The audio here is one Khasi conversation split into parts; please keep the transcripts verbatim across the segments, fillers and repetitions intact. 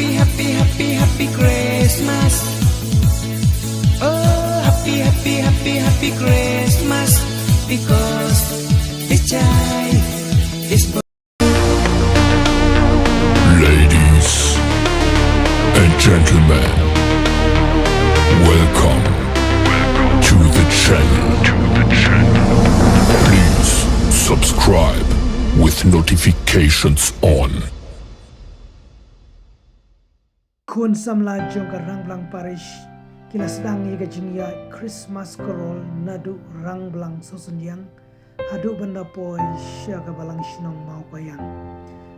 Happy, happy, happy, happy Christmas. Oh, happy, happy, happy, happy Christmas. Because the child is born. Ladies and gentlemen, welcome to the channel. Please subscribe with notifications on. Khun samla jong ka Rangblang Parish ki la sdang ïa ka jingïaid Christmas Carol naduh Rangblang Sosyndiang haduh ban da poi sha ka Balang Shnong Mawkaiang.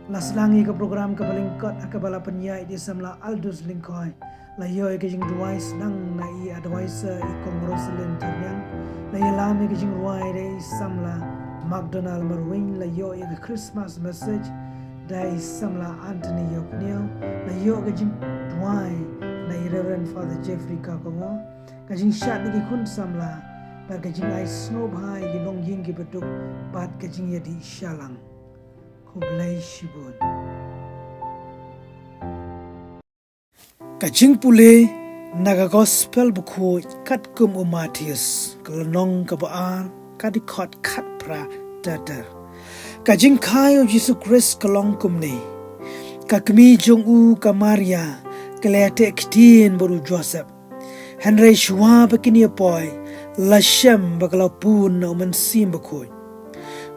La sdang ïa ka program kaba lyngkot ha kaba la pynïaid da i samla Aldous Lyngkhoi, la ïoh ïa ka jingduwai sdang na i advisor i Kong Roselyn Tyrniang, la ïalam ïa ka jingrwai da i samla McDonald Marwein, la ïoh ïa ka Christmas message da i samla Anthony Ïokhniaw, la ïoh ka jingduwai na i Reverend Father Jeffrey Kakongo, ka jingshad na ki khun samla bad ka jingai sngewbha ïa ki longïing kiba duk bad ka jingïadih shalang. Khublei shibun. Ka jingpule na ka Gospel Bakhuid katkum u Mathaios, ka lynnong kaba ar, ka dkhot khatphra ter ter. Ka jingkha ïa u Jisu Khrist ka long kumne. Ka kmie jong u ka Maria ka la ïateh ktien bad u Joseph. Hynrei shuwa ba kin ïa poi, la shem ba ka la bun na u Mynsiem Bakhuid.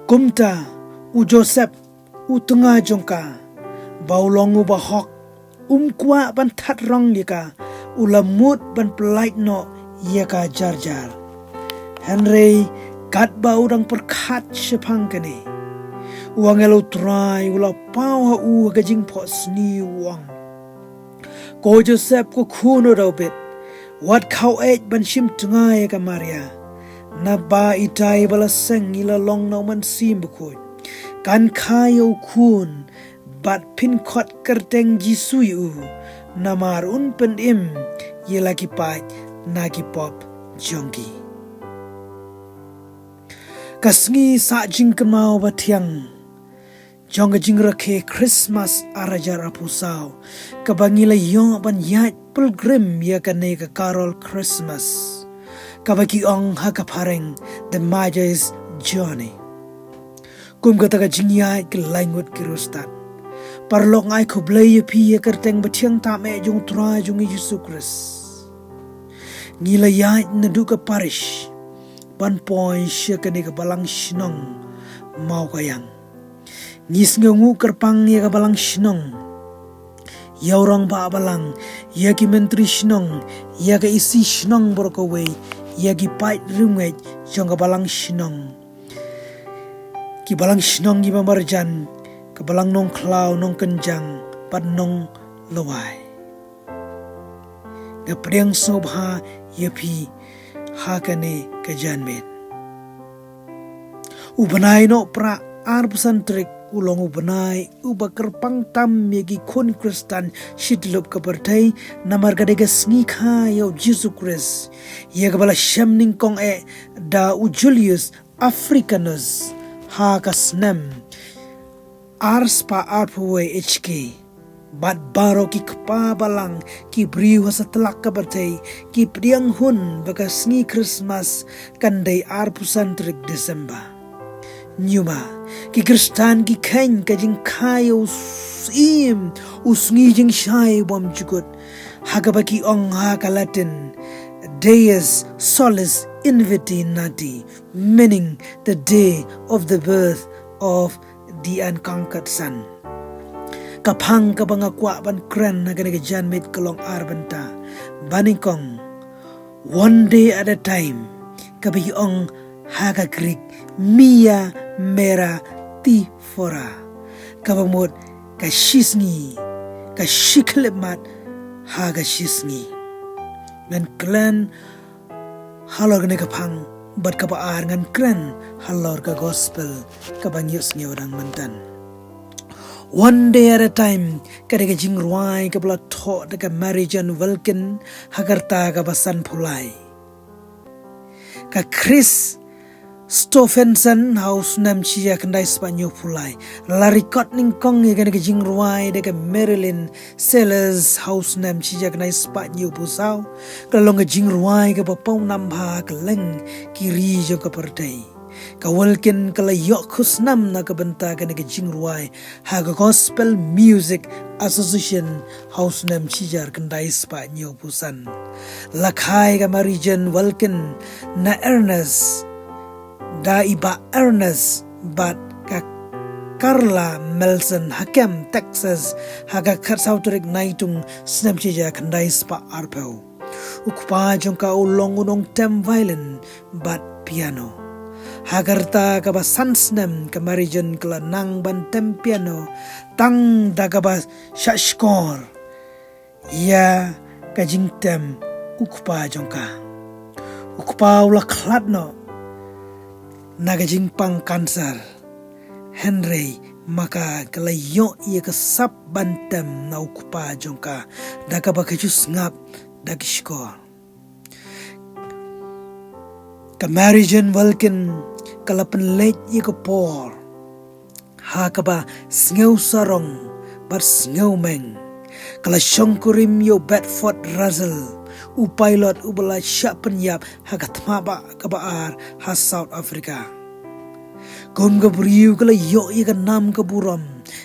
Kumta u Joseph, u tnga jong ka, ba u long u bahok, um kwah ban thad rong ïa ka, u la mut ban pyllait noh ïa ka jar jar. Hynrei katba u dang pyrkhat shaphang kane, u angel u Trai u la paw ha u ha ka jingphohsniew, u ong, Ko Joseph, ko khun u David, wat khaw eit ban shim tnga ïa ka Maria, naba itai ba la seng i la long na u Mynsiem Bakhuid. Kan kha ïa u khun, bad phin khot kyrteng Jisu ïa u, namar un pynim ïa la ki paid na ki pop jong ki. Ka sngi sah jingkynmaw ba thiang jong ka jingrakhe Christmas ar hajar arphew saw, kaba ngi la ïoh ban ïaid pilgrim ïa kane ka Carol Christmas, kaba ki ong ha ka phareng The Magi's Journey. Kum kata ka jingïaid ka laingut ki riewstad. Paralok, nga ai khublei ïa phi ïa ka kyrteng ba thiang tam eh jong u Trai jong ngi Jisu Khrist. Ngi la ïaid naduh ka parish ban poi sha kane ka Balang Shnong Mawkaiang. Ngi sngewnguh kyrpang ïa ka Balang Shnong, ïa u Rangbah Balang, ïa ki Myntri Shnong, ïa ka E C Shnong baroh kawei, ïa ki paid riewngeit jong ka Balang Shnong, ki Balang Shnong kiba marjan, ka Balang Nongkhlaw, Nongkynjang bad Nonglawai. Nga pdiang sngewbha ïa phi ha kane ka janmiet. U bnai Nohprah arphew san tarik u long u bnai uba kyrpang tam ïa ki khun Khristan shi tyllup ka pyrthei, namar ka dei ka sngi kha ïa u Jisu Khrist, ïa kaba la shem nyngkong eh da u Julius Africanus ha ka snem ar spah arphew wei H K. Bad baroh ki kpa balang, ki briew ha satlak ka pyrthei ki pdiang hun ba ka sngi Christmas kan dei arphew san tarik December. Hynrei ma, ki Khristan ki kheiñ ka jingkha ïa u Syiem, u sngi jingshai bymjukut, ha kaba ki ong ha ka Latin, Dies Solis Inviti Nati, meaning the day of the birth of the unconquered sun. Ka phang kaba nga kwah ban kren ha kane ka janmiet ka long ar bynta. Ba nyngkong, one day at a time, kaba ki ong ha ka Greek, Mia Mera Typhora, kaba mut ka shisngi, ka shikhyllipmat ha ka shisngi. Ngan kren halor kane ka phang, bad kaba ar ngan kren halor ka gospel kaba ngi ïohsngew dang mynta. One day at a time, ka dei ka jingrwai kaba la thoh da ka Mary Jane Wilkin ha ka rta kaba sanphew lai. Ka Khrist Stephenson ha u snem shi hajar khyndai spah hynñiew phew lai. La record nyngkong ïa kane ka jingrwai da ka Marilyn Sellers ha u snem shi hajar khyndai spah hynñiew phew saw. Ka long ka jingrwai kaba paw nam ha kylleng ki ri jong ka pyrthei. Ka Wilkin ka la ïoh khusnam na ka bynta kane ka jingrwai ha ka Gospel Music Association ha u snem shi hajar khyndai spah hynñiew phew san. La kha ïa ka Mary Jane Wilkin na Ernest, da i Bah Ernest bad ka Carla Melson ha Camp Texas ha ka khatsaw tarik Naitung snem shi hajar khyndai spah arphew. U kpa jong ka u long u nongtem violin bad piano. Ha ka rta kaba san snem ka Mary Jane ka la nang ban tem piano tang da kaba shah shkor ïa ka jingtem u kpa jong ka. U kpa u la khlad noh na ka jingpang cancer. Hynrei ma ka ka la ïoh ïa ka sap ban tem na u kpa jong ka da kaba ka ju sngap da ki shkor. Ka Mary Jane Wilkin ka la pynleit ïa ka por ha kaba sngewsarong bad sngewmeng. Ka la shongkurim ïa u Bedford Russell, u pilot uba la shah pynïap ha ka thma bah kaba ar ha South Africa. Kum ka briew ka la ïoh ïa ka nam ka burom,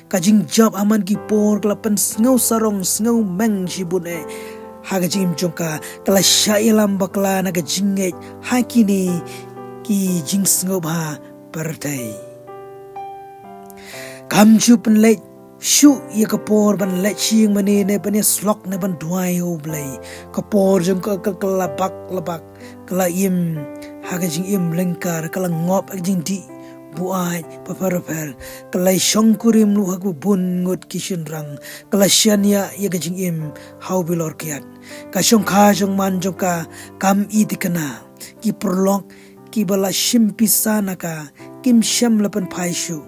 ka jingjop ha man ki por ka la pynsngewsarong sngewmeng shibun eh ha ka jingim jong ka. Ka la shah ïalam bakla na ka jingngeit ha kine ki jingsngewbha pyrthei. Kam ju pynleit shuh ïa ka por ban leit sha ïingmane ne ban ïasyllok ne ban duwai ïa U Blei. Ka por jong ka ka la bak la bak, ka la im ha ka jingim lyngkar, ka la ngop ha ka jingdih buaid bapher bapher, ka la shongkurim ruh ha ka bun ngut ki shynrang, ka la shaniah ïa ka jingim ha u bilor kiad. Ka shongkha shongman jong ka kam i thikna. Ki paralok kiba la shim pisa na ka kim shym la pynphai shuh.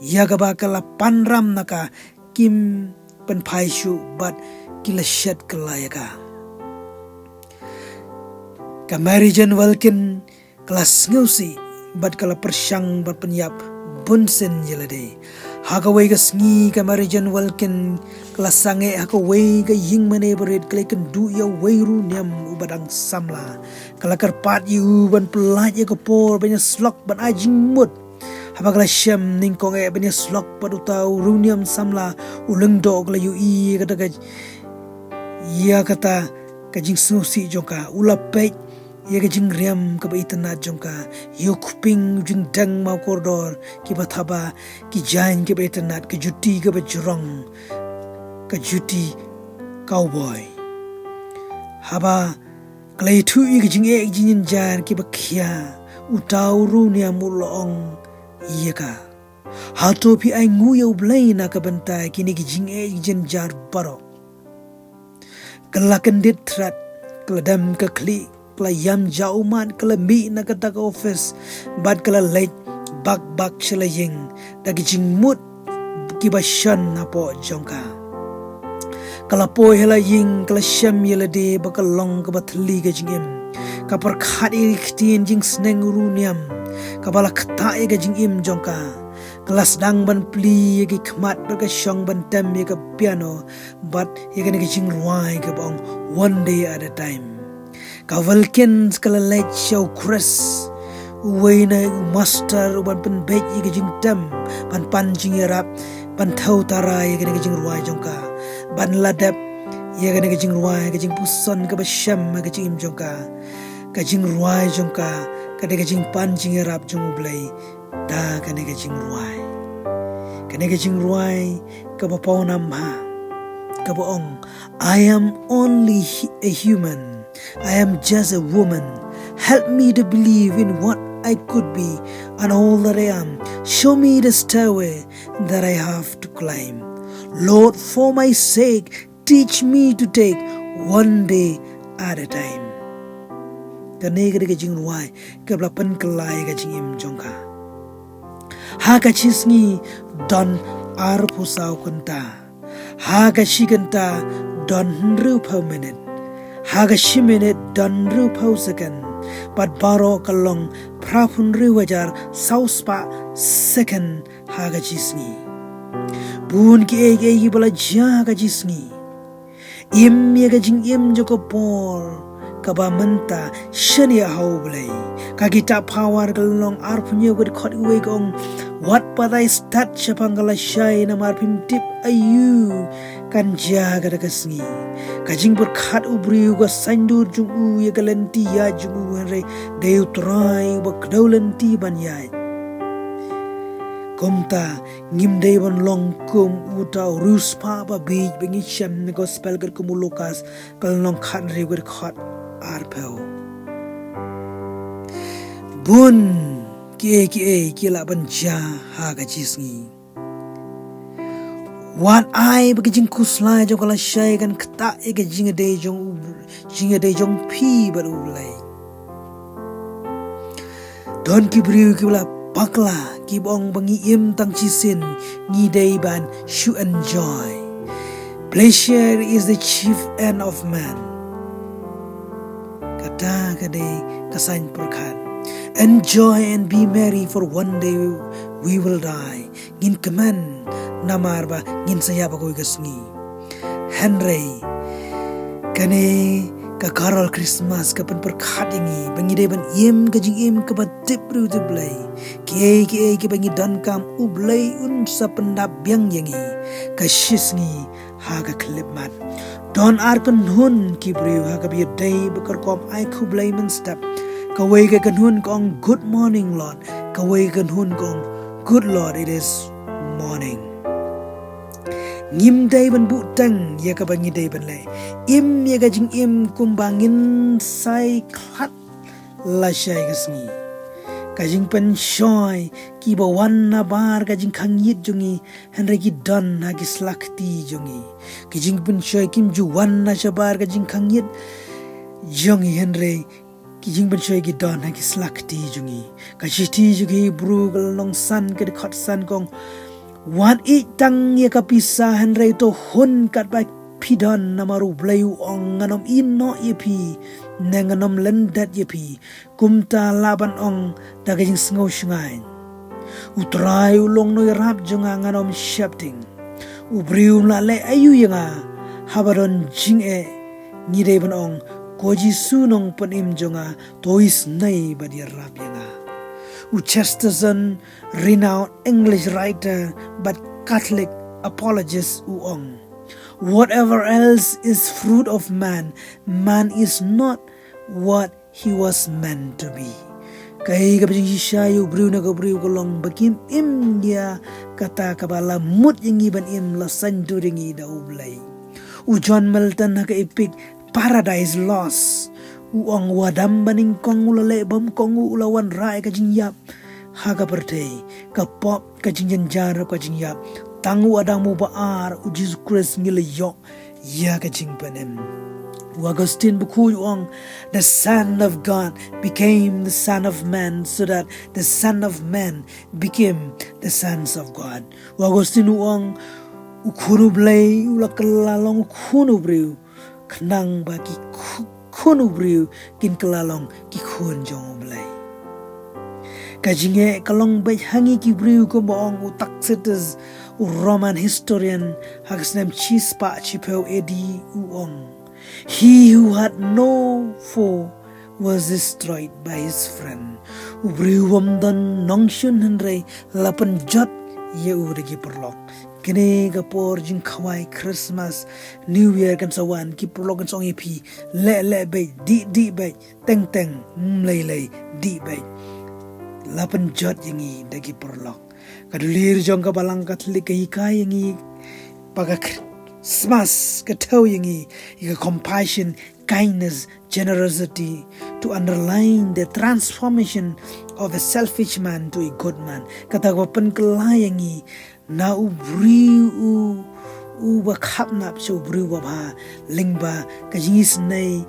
Ïa kaba ka la panram na ka kim pynphai shuh bad ki la shet kylla ïa ka. Ka Mary Jane Wilkin ka la sngewsih bad ka la pyrshang ban pynïap bunsien ïa lade. Ha kawei ka sngi ka Mary Jane Wilkin ka la sangeh ha kawei ka ïingmane barit, ka la ïakynduh ïa uwei u riewniam uba dang samla. Ka la kyrpad ïa u ban pyllait ïa ka por ban ïasyllok ban ai jingmut. Haba ka la shem nyngkong eh ban ïasyllok bad uta u riewniam samla, u lyngdoh ka la ïohi ïa kata ka, ïa kata ka jingsngewsih jong ka. U la peit ïa ka jingriam kaba itynnad jong ka, ïa u kpieng, u jingdeng mawkordor kiba thaba, ki jaiñ kiba itynnad, ka juti kaba jrong, ka juti cowboy. Haba ka la ïathuh ïa ka jingeh ka jingjynjar kiba khia, uta u riewniam u la ong ïa ka, hato phi ai nguh ïa U Blei na ka bynta kine ki jingeh ki jingjynjar baroh? Ka la kyndit thrat, ka la dem ka khlieh, ka la ïam ja ummat, ka la mih na kata ka office bad ka la leit bak bak sha la ïing da ki jingmut kiba shon hapoh jong ka. Ka la poi ha la ïing, ka la shem ïa lade ba ka long kaba thylli ka jingim. Ka pyrkhat ïa ki ktien jingsneng u riewniam kaba la ktah ïa ka jingim jong ka. Ka la sdang ban plie ïa ki khmat bad ka shong ban tem ïa ka piano bad ïa kane ka jingrwai kaba ong One Day at a Time. Ka Wilkin ka la leit sha u Chris, uwei na u master uban pynbeit ïa ka jingtem, ban pan jingïarap, ban thew tara ïa kane ka jingrwai jong ka, ban la dep ïa kane ka jingrwai, ka jingpuson kaba shem ha ka jingim jong ka. Ka jingrwai jong ka ka dei ka jingpan jingïarap jong U Blei da kane ka jingrwai. Kane ka jingrwai kaba pawnam ha, kaba ong, "I am only hu-, a human. I am just a woman. Help me to believe in what I could be and all that I am. Show me the stairway that I have to climb. Lord, for my sake, teach me to take one day at a time." Kane ka dei ka jingrwai kaba la pynkylla ïa ka jingim jong ka. Ha ka shi sngi don arphew saw kynta. Ha ka shi kynta don hynriewphew minit. Ha ka shi minit don hynriewphew second. Bad baroh ka long phra phew hynriew hajar saw spah second ha ka shi sngi. Bun kiei kiei kiba la jia ha ka shi sngi. Im ïa ka jingim jong ka por kaba mynta shaniah ha U Blei. Ka kitab Phareng ka lynnong arphew hynñiew ka dkhot wei ka ong, wat pat ai stad shaphang ka lashai namar phim tip aïu kan jia ha kata ka sngi. Ka jingpyrkhat u briew ka saiñdur jong u ïa ka lynti ïaid jong u, hynrei dei U Trai uba kdew lynti ban ïaid. Kumta ngim dei ban long kum uta u riewspah ba bieit ba ngi shem na gospel katkum u Lukas ka lynnong khathynriew ka dkhot arphew. Bun kiei kiei ki lah ban jia ha ka shi sngi. Wat ai ba ka jingkhuslai jong ka lashai kan ktah ïa ka jingïadei jong u, jingïadei jong phi bad U Blei. Don ki briew kiba la bakla, kiba ong ba ngi im tang shisien, ngi dei ban shu enjoy. Pleasure is the chief end of man. Kata ka dei ka saiñ pyrkhat. Enjoy and be merry, for one day we will die. Ngin kmen namar ba ngin sa ïap ha kawei ka sngi. Hynrei kane ka carol Christmas ka pynpyrkhat ïa ngi ba ngi dei ban im ka jingim kaba tip briew tip Blei. Kiei kiei kiba ngi donkam, U Blei un sa pyndap biang ïa ngi ka shi sngi ha ka khyllipmat. Don ar kynhun ki briew ha kaba ïadei bad ka rukom ai khublei mynstep. Kawei ka kynhun ka ong, "Good morning, Lord." Kawei ka kynhun ka ong, "Good Lord, it is morning." Ngim dei ban buhteng ïa kaba ngi dei ban leh. Im ïa ka jingim kumba ngin sa ïai khlad lashai ka sngi. Ka jingpynshoi kiba wan nabar ka jingkhang ïit jong ngi, hynrei ki don ha ki sla kti jong ngi. Ki jingpynshoi kim ju wan na shabar ka jingkhang ïit jong ngi, hynrei ki jingpynshoi ki don ha ki sla kti jong ngi. Ka shithi jong ki Hebru ka lynnong san ka dkhot san ka ong, wat ïeit tang ïa ka pisa, hynrei to hun katba phi don, namar U Blei u ong, ngan ym ïehnoh ïa phi ne ngan ym lyndet ïa phi. Kumta lah ban ong da ka jingsngew shngaiñ, U Trai u long u nongïarap jong nga, ngan ym sheptieng. U briew um lah leh aïu ïa nga? Haba don jingeh ngi dei ban ong, Ko Jisu Nongpynim jong nga, to isnei bad ïarap ïa nga. U Chesterton, renowned English writer but Catholic apologist, u ong, "Whatever else is fruit of man, man is not what he was meant to be." Kaei kaba jingshisha ïa u briew na ka briew ka long ba kim im ïa kata kaba la mut ïa ngi ban im, la saiñdur ïa ngi da U Blei. U John Milton ha ka epik Paradise Lost u ong, u Adam banyngkong u la leh bymkong, u la wanrah ïa ka jingïap ha ka pyrthei. Ka pop, ka jingjynjar, ka jingïap. Tang u Adam uba ar, u Jisu Khrist, ngi la ïoh ïa ka jingpynim. U Augustine bakhuid u ong, "The Son of God became the Son of Man, so that the Son of Man became the sons of God." U Augustine u ong, u Khun U Blei u la kylla long u khun u briew, khnang ba ki khu-, khun u briew kin kylla long ki khun jong U Blei. Ka jingeh ka long beit ha ngi ki briew, kumba ong u Tacitus, u Roman historian, ha ka snem shispah shiphew A D u ong, "He who had no foe was destroyed by his friend." U briew bym don nongshun hynrei la pynjot ïa u da ki paralok. Kane ka por jingkhawai Christmas, New Year kan sa wan, ki paralok kan sa ong ïa phi, leh leh beit, dih dih beit, teng teng, ym lei lei, dih beit. La pynjot ïa ngi da ki paralok. Ka dulir jong ka Balang Katholik ka hikai ïa ngi ba ka Christmas ka thew ïa ngi ïa ka compassion, kindness, generosity, to underline the transformation of a selfish man to a good man. Kata kaba pynkylla ïa ngi na u briew u, uba khapnap sha u briew uba bha, lyngba ka jingisynei,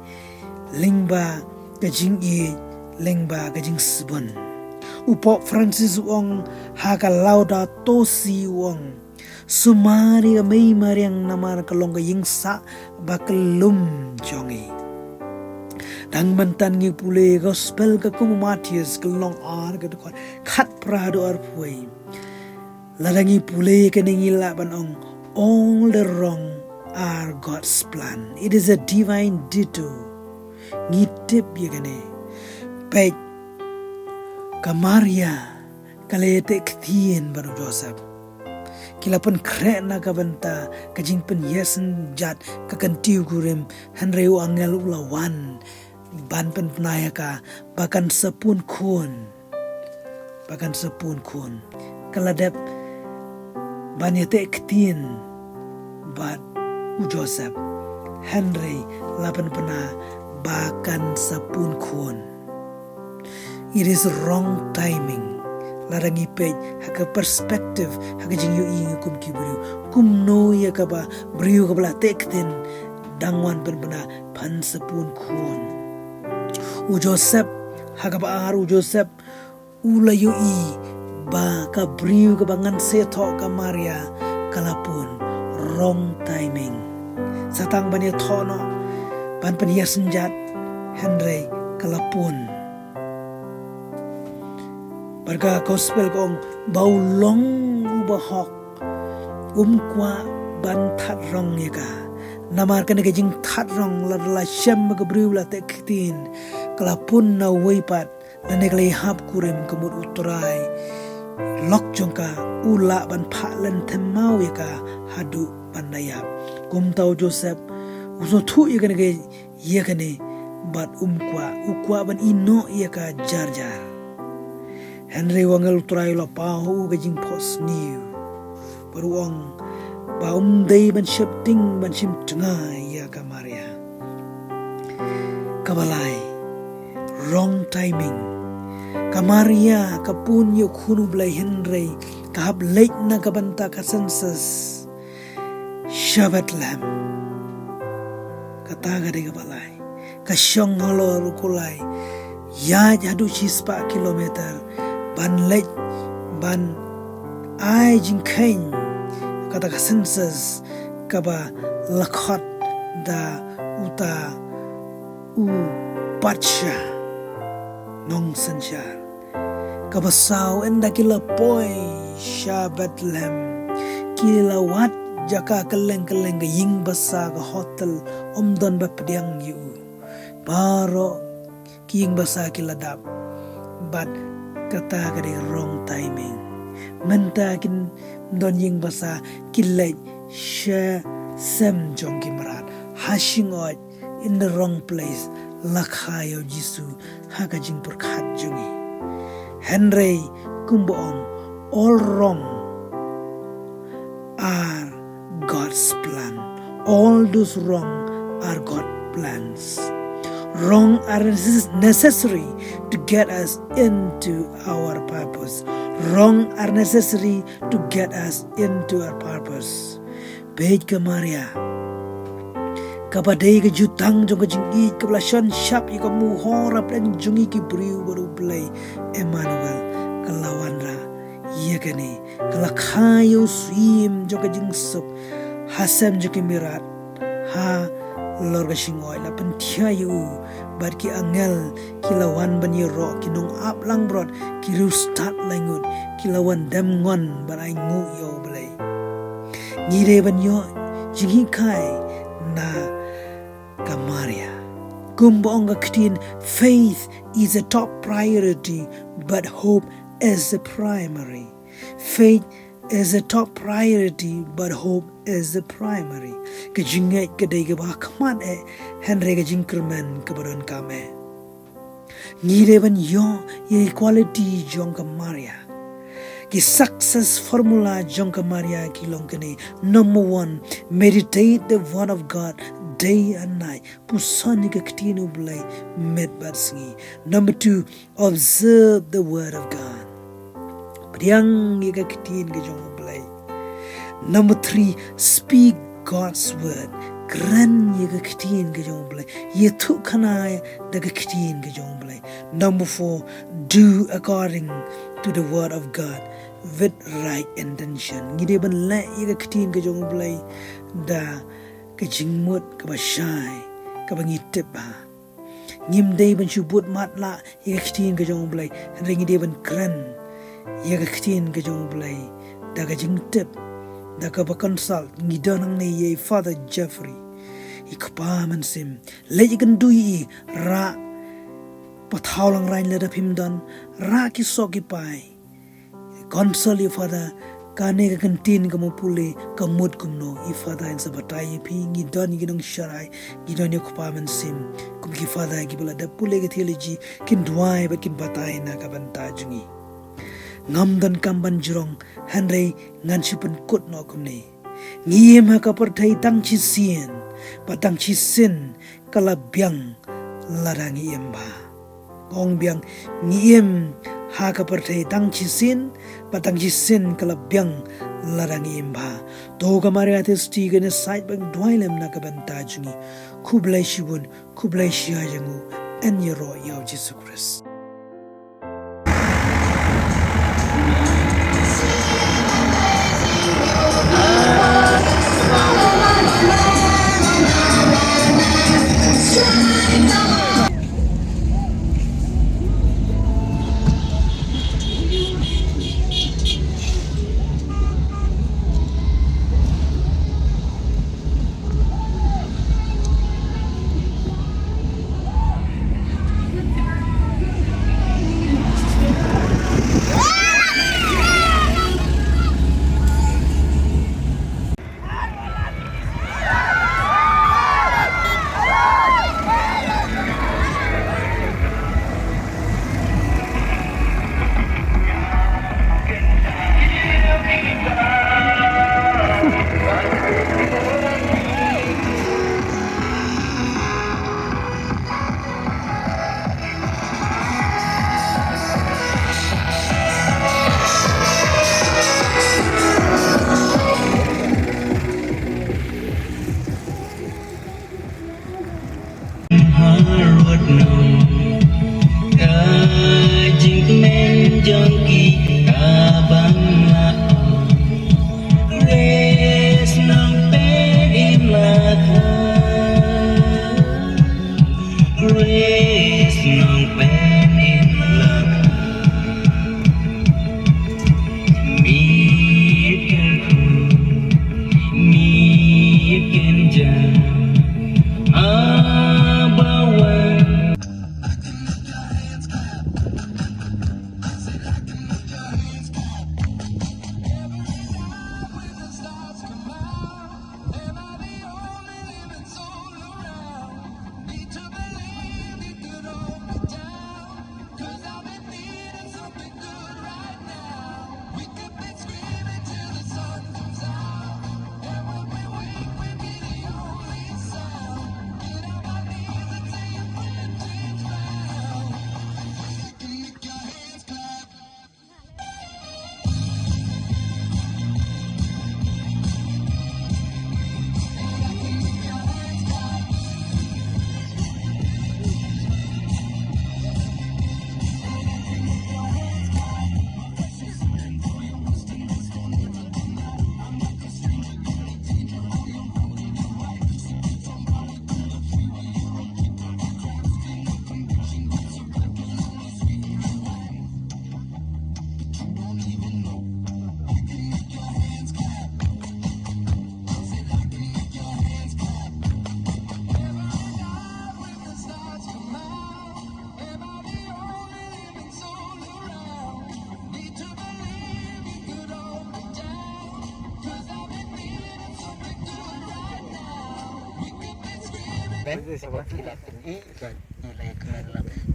lyngba ka jingïeit, lyngba ka jingsbun. U Pope Francis u ong ha ka Laudato Si u ong, sumar ïa ka mei mariang namar ka long ka ïingsah ba kyllum jong ngi. Dang myntan ngi pule Gospel ka kum u Mathaios ka lynnong ar ka dkhot khatphra haduh arphew. Lada ngi pule kane ngi lah ban ong, all the wrong are God's plan. It is a divine detour. Ngi tip ïa kane. Peit, ka Maria ka la ïateh ktien bad u Joseph. Ki la pynkhreh na ka bynta ka jingpynïaseng jait ka kyntiew kurim, hynrei u angel u la wan ban pynbna ïa ka ba kan sa pun khun. Ba kan sa pun khun. Ka la dep ban ïateh ktien bad u Joseph, hynrei la pynbna ba kan sa pun khun. It is wrong timing. Lada ngi peit ha ka perspective, ha ka jingïohi ngi kum ki briew, kumno ïa kaba briew kaba la teh ktien dang wan pynbna ban sa pun khun. U Joseph, ha kaba ar u Joseph u la ïohi ba ka briew kaba ngan sa ïathoh ka Maria ka la pun. Wrong timing. Sa tang ban ïathoh noh, ban pynïaseng jait, hynrei ka la pun. Bad ka Gospel ka ong ba u long u bahok, um kwah ban thad rong ïa ka. Namar kane ka jingthad rong, lada la shem ba ka briew la teh ktien, ka la pun na uwei pat, lane ka la ïahap kurim, ka mut U Trai lok jong ka u lah ban phah lynthem maw ïa ka haduh ban da ïap. Kumta u Joseph u sngewthuh ïa kane ka, ïa kane, bad um kwah, u kwah ban ïehnoh ïa ka jar jar. Hynrei u angel U Trai u la paw ha u ka jingphohsniew, bad u ong ba um dei ban sheptieng ban shim tnga ïa ka Maria. Kaba lai, wrong timing. Ka Maria ka pun ïa u Khun U Blei, hynrei ka hap leit na ka bynta ka census sha Bethlehem. Kata ka dei kaba lai. Ka shong halor u kulai ïaid haduh shispah kilometer ban leit ban ai jingkheiñ kata ka census kaba la khot da uta u patsha nongsynshar. Kaba saw, ynda ki la poi sha Bethlehem, ki la wad jaka kylleng kylleng, ka ïing basa, ka hotel, ym don ba pdiang ïa u. Baroh ki ïing basa ki la dap. Bad kata ka dei wrong timing. Mynta kim don ïing basa, ki leit sha sem jong ki mrad, ha shyngkut, in the wrong place, la kha ïa u Jisu ha ka jingpyrkhat jong ngi. Hynrei kumba ong, all wrong are God's plan. All those wrong are God plans. Wrong are necess- necessary to get us into our purpose. Wrong are necessary to get us into our purpose. Peit ka Maria, kaba dei ka jutang jong ka jingïeit, kaba la shon shap ïa ka mohor hapdeng jong ngi ki briew bad U Blei Emmanuel, ka la wanrah ïa kane, ka la kha ïa u syiem jong ka jingsuk ha sem jong ki mrad, halor ka shyngkut, la pynthiah ïa u, bad ki angel ki la wan ban ïaroh, ki nongap langbrot, ki riewstad laingut, ki la wan dem ngon ban ainguh ïa U Blei. Ngi dei ban ïoh jinghikai na ka Maria. Kumba ong ka ktien, faith is a top priority, but hope is the primary. Faith is a top priority, but hope is the primary. Ka jingngeit ka dei kaba ha khmat eh, hynrei ka jingkyrmen kaba donkam eh. Ngi dei ban ïoh ïa ki quality jong ka Maria. Ki success formula jong ka Maria ki long kine. Number one, meditate the word of God day and night. Puson ïa ka ktien U Blei miet bad sngi. Number two, observe the word of God. Pdiang ïa ka ktien ka jong U Blei. Number three, speak God's word. Kren ïa ka ktien ka jong U Blei. Ïathuhkhana da ka ktien ka jong U Blei. Number four, do according to the word of God with right intention. Ngi dei ban leh ïa ka ktien ka jong U Blei da ka jingmut kaba shai, kaba ngi tip ba Ngim dei ban shu bud matlah ïa ka ktien ka jong U Blei, hynrei ngi dei ban kren ïa ka ktien ka jong U Blei da ka jingtip, da kaba consult. Ngi don hangne ïa i Father Jeffrey, i kpa mynsiem. Leit ïakynduh ïa i, rah pathaw langraiñ lada phim don, rah ki soh ki pai. Consult ïa i Father. Kane ka ktien kaba pule ka mut kumno, i Father in sa batai ïa phi. Ngi don ïa ki nongsharai, ngi don ïa u kpa mynsiem kum ki Father kiba la dep pule ka theology, kin duwai bad kin batai na ka bynta jong ngi. Ngam donkam ban jrong, hynrei ngan shu pynkut noh kumne. Ngi im ha ka pyrthei tang shisien, bad tang shisien ka la biang lada ngi im bha. Nga ong biang, ngi im ha ka pyrthei tang shisien, bad tang shisien ka la biang lada ngi im bha. To ka Maria Theisotti kane sait ban duwai lem na ka bynta jong ngi. Khublei shibun, khublei shihajar nguh, yn ïaroh ïa u Jisu Khrist. Harvard no ka jingmen jong ki ka bang la. Grace nang pen in la kha. Grace nang pen in la kha. Meet can who, meet can jam. Abawan.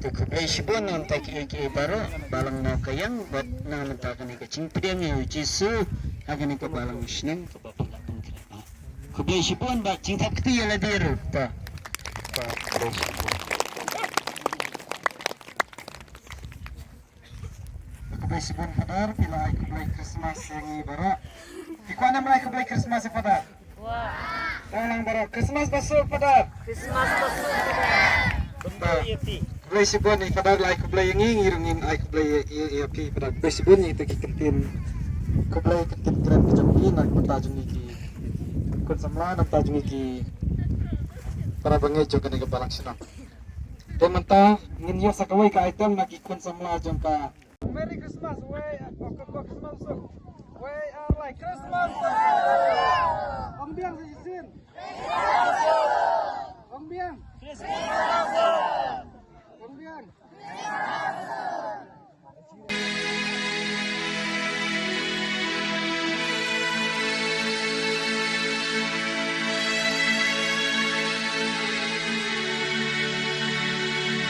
Te khublei shibun na bynta kiei kiei baroh ba la ïeng noh ka ïing bad na bynta kane ka jingpdiang ïa u Jisu ha kane ka balang shnong kaba phi la pynkhreh noh. Khublei shibun bad jingthap kti ïa lade ruh. Ta. Ta, khublei shibun. Khublei shibun Father, phi la ai khublei Christmas ïa ngi baroh. Phi kwah ne em ai khublei Christmas ïa Father? Kwah. Tang lang baroh. Christmas basuk Father. Christmas basuk Father. Khublei shibun ïa Father, la ai khublei ïa ngi, ngi ruh ngin ai khublei ïa, ïa, ïa phi Father. Khublei shibun ïa kita ki kyntien. Khublei kyntien kren ka jong phi na ka bynta jong ngi ki khun samla, na ka bynta jong ngi ki para bangeit jong kane ka balang shnong. Te mynta ngin ïoh sa kawei ka item na ki khun samla jong ka. Merry Christmas, wei, oh, ko, ko Christmas song. Wei, ar lai Christmas.